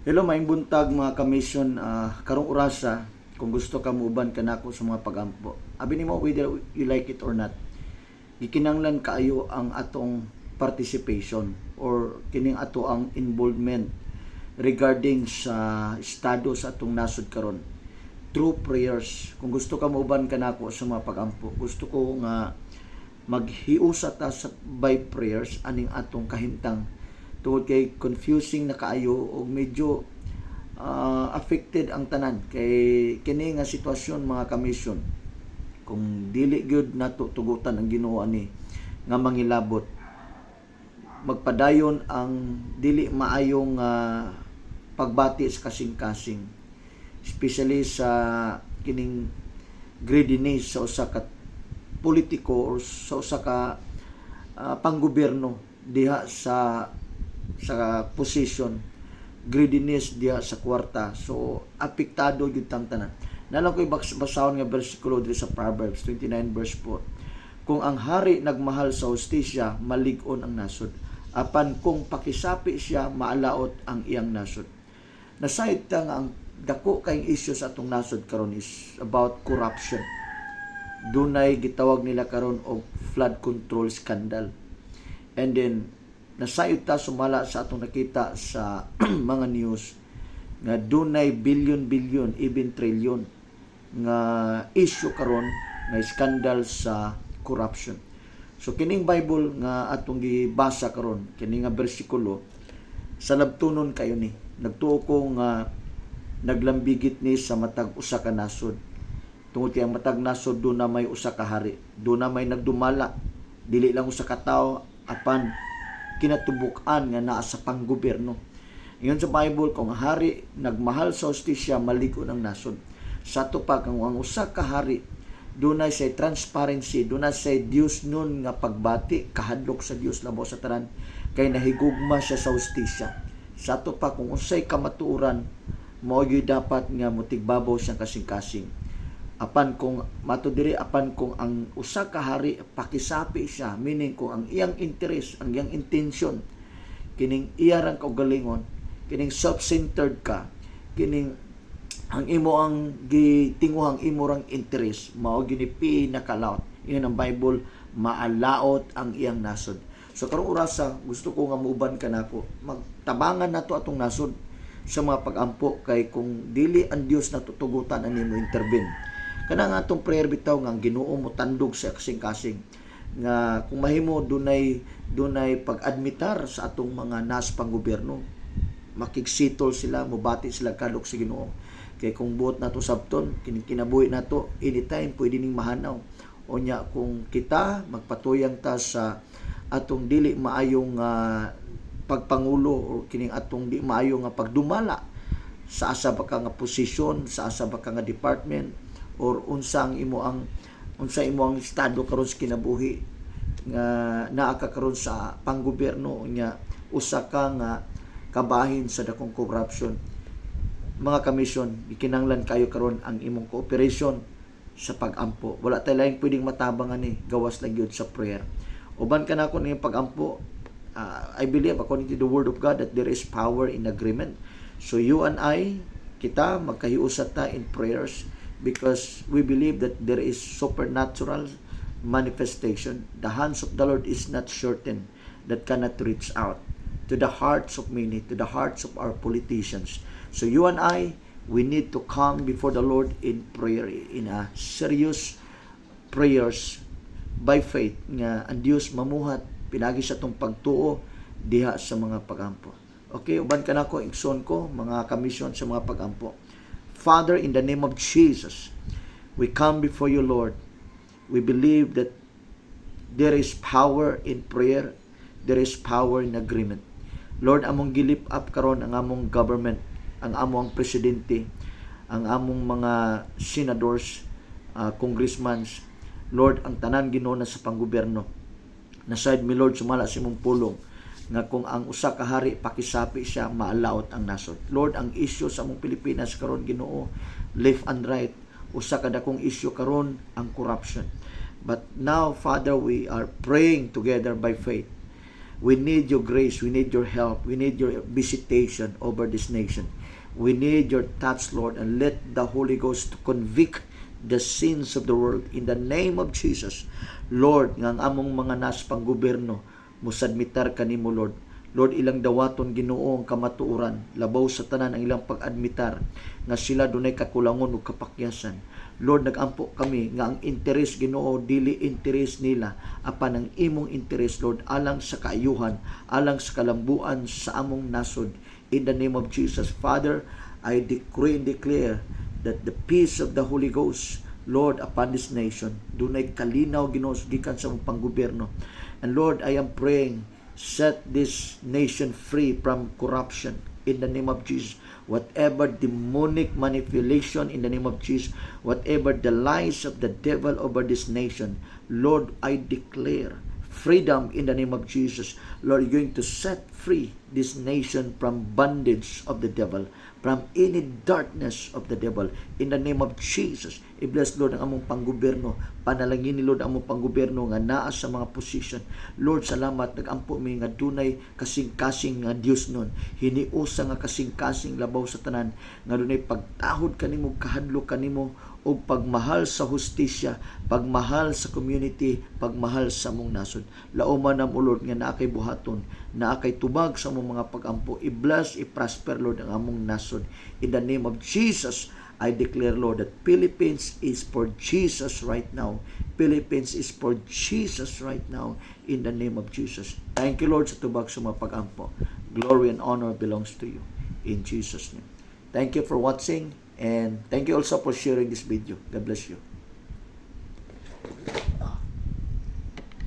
Hello, maayong buntag, mga ka-mission. Karong orasa, kung gusto ka muuban kanako sa mga pagampo. Abi nimo, whether you like it or not, gikinanglan kaayo ang atong participation or kining ato ang involvement regarding sa estado sa atong nasod karon through prayers. Kung gusto ka muuban kanako sa mga pagampo, gusto ko nga maghiusa ta sa by prayers aning atong kahimtang tungod kay confusing na kaayo og medyo affected ang tanan kay kini nga sitwasyon, mga ka-mission. Kung dili gyud nato tugutan ang Ginoo ani nga mangilabot, magpadayon ang dili maayong pagbati sa kasing-kasing, especially sa kining greediness sa usa ka politiko or sa usa ka panggobyerno diha sa position, greediness diha sa kwarta. So apektado gyud tang tanan. Naa lang ko'y basahon nga bersikulo diri sa Proverbs 29 verse 4: "Kung ang hari nagmahal sa hustisya, malig-on ang nasod, apan kung pakisapi siya, maalaot ang iyang nasod." Nasayod ta nga ang dako kayong issue sa atong nasod karon is about corruption. Dunay gitawag nila karon og flood control scandal, and then nasayod ta sumala sa atong nakita sa mga news nga dunay billion billion, even trillion nga issue karon nga scandal sa corruption. So kining Bible nga atong gibasa karon, kini nga bersikulo, sa labtunon kayo ni. Nagtuo ko nga naglambigit ni sa matag usa ka nasod tungod kay ang matag nasod duna may usa ka hari, duna may nagdumala, dili lang usa ka tawo apan kinatubuk-an nga naa sa panggobyerno. Ingon sa Bible, kung ang hari nagmahal sa hustisya, malig-on ang nasod. Sa ato pa, kung ang usa ka hari dunay say transparency, dunay say Dios nun nga pagbati, kahadlok sa Dios labaw sa tanan, kay nahigugma siya sa hustisya. Sa ato pa, kung unsay kamatuoran, mao gyud dapat nga motigbabaw siyang kasing-kasing. Apan kung mato diri, apan kung ang usa ka hari pakisapi siya, meaning kung ang iyang interest, ang iyang intention kining iya rang kaugalingon, kining self-centered ka, kining ang imo ang gitinguhang imo rang interest, mao gini pinakalaot. Ingon ang Bible, maalaot ang iyang nasod. So karong orasa, gusto ko nga muuban ka nako, magtabangan nato atong nasod sa mga pagampo, kay kung dili ang Dios natutugutan ani mo intervene, kana nga atong prayer bitaw nga ang Ginoo mo tandog sa kasing-kasing, nga kung mahimo dunay pag-admitar sa atong mga nas panggobyerno, makigsitol sila, mobati sila kadlok sa Ginoo. Kay kung buot nato sabton kining kinabuhi nato, anytime pwede ning mahanaw. Unya kung kita magpatuyang ta sa atong dili maayong pagpangulo or kining atong di maayo nga pagdumala sa asa ba ka nga posisyon, sa asa ba ka nga department, or unsa imo ang estado karon sa kinabuhi nga naa ka karon sa panggobyerno, unya usa ka nga kabahin sa dakong corruption. Mga ka-mission, gikinanglan kayo karon ang imong cooperation sa pagampo. Wala tay laing pwedeng matabang ani gawas lang gyud sa prayer. Uban ka nako ning pagampo. I believe, according to the word of God, that there is power in agreement. So you and I, kita magkahiusat ta in prayers because we believe that there is supernatural manifestation. The hands of the Lord is not shortened that cannot reach out to the hearts of many, to the hearts of our politicians. So you and I, we need to come before the Lord in prayer, in a serious prayers by faith nga ang Dios mamuhat pinagi sa atong pagtuo diha sa mga pagampo. Okay, uban ka nako, igsoon ko, mga ka-mission, sa mga pagampo. Father, in the name of Jesus, we come before you, Lord. We believe that there is power in prayer, there is power in agreement. Lord, among gi-lift up karon ang among government, ang among presidente, ang among mga senadors, congressmans. Lord, ang tanan, Ginoo, na sa panggobyerno. Nasayod mi, Lord, sumala sa imong pulong nga kung ang usa ka hari pakisapi siya, maalaot ang nasod. Lord, ang issue sa among Pilipinas karon, Ginoo, left and right, usa ka dakong issue karon ang corruption. But now, Father, we are praying together by faith. We need your grace. We need your help. We need your visitation over this nation. We need your touch, Lord, and let the Holy Ghost to convict the sins of the world in the name of Jesus. Lord, nga ang among mga nas panggobyerno, musubmitar kanimo, Lord. Lord, ilang dawaton, Ginoo, ang kamatuoran, labaw sa tanan ang ilang pag-admitar nga sila dunay kakulangon ug kapakyasan. Lord, nagampo kami nga ang interes, Ginoo, dili interes nila apan ang imong interes, Lord, alang sa kaayuhan, alang sa kalambuan sa among nasod. In the name of Jesus, Father, I decree and declare that the peace of the Holy Ghost, Lord, upon this nation. Dunay kalinaw, Ginoo, gikan sa among panggobyerno. And Lord, I am praying, set this nation free from corruption in the name of Jesus. Whatever demonic manipulation in the name of Jesus, whatever the lies of the devil over this nation, Lord, I declare freedom in the name of Jesus. Lord, you're going to set free this nation from bondage of the devil, from any darkness of the devil. In the name of Jesus, i-bless, Lord, ang among panggobyerno. Panalangin ni Lord ang among panggobyerno nga naa sa mga position. Lord, salamat, nagampo mi nga dunay kasing-kasing nga Dios nun. Hiniusa nga kasing-kasing, labaw sa tanan nga dunay pagtahod kanimo, kahadlok kanimo ug pagmahal sa hustisya, pagmahal sa community, pagmahal sa among nasod. Lauma namo, Lord, nga naa kay buhaton, naa kay tubag sa among mga pagampo. I-bless, i-prosper, Lord, ang among nasod. In the name of Jesus, I declare, Lord, that Philippines is for Jesus right now. Philippines is for Jesus right now, in the name of Jesus. Thank you, Lord, sa tubag sa mga pagampo. Glory and honor belongs to you. In Jesus' name. Thank you for watching and thank you also for sharing this video. God bless you.